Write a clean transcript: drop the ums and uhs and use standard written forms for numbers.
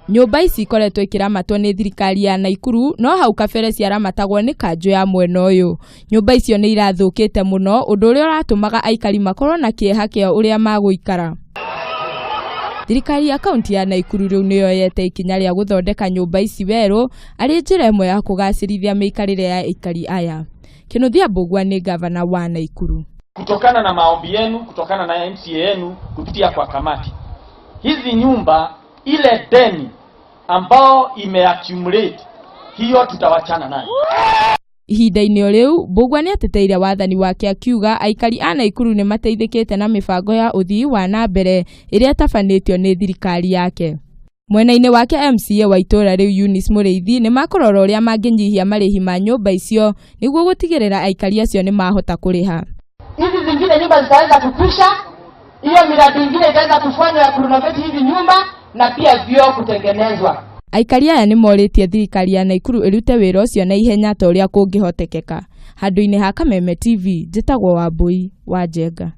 Nyũmba ici ikoretwo ikĩramatwo nĩ thirikari ya Naikuru no hau kabere ciaramatagwo nĩ kanjũ ya mwena ũyũ. Nyũmba icio nĩ irathũkĩte mũno ũndũ ũrĩa ũratũmaga aikari makorwo na kĩeha kĩa ũrĩa magũikara. Thirikari ya kaunti ya Naikuru rĩu nĩyoyete ikinya rĩa gũthondeka nyũmba ici werũ arĩ njĩra ĩmwe ya kũgacĩrithia mĩikarĩre ya aikari aya. Kinuthia Mbugua nĩ gavana wa Naikuru. Kutokana na maombi yenu, kutokana na MCA yenu kupitia kwa kamati hizi nyumba, ile deni ambao imeaccumulate hiyo tutawachana nayo. Ihinda-inĩ o rĩu, Mbugua nĩ ateteire wathani wake akiuga aikari a Naikuru nĩ mateithĩkĩte na mĩbango ya ũthii wa na mbere ĩrĩa ĩtabanĩtio nĩ thirikari yake. Mwena-inĩ wake MCA wa itũũra rĩu Eunice Mũrĩithi nĩ makũrora ũrĩa mangĩnyihia marĩhi ma nyũmba icio nĩguo gũtigĩrĩra aikari acio nĩ mahota kũrĩha. Hizi zingine nyumba zitaweza kukwisha, hiyo miradi ingine itaweza kufanywa ya kurenovate hizi nyumba na pia vyoo kutengenezwa. Aikari aya nĩ morĩtie thirikari ya Naikuru ĩrute wĩra ũcio na ihenya ta ũrĩa kũngĩhotekeka. Handũ-inĩ ha Kameme TV, njĩtagwo Wambui wa Njenga.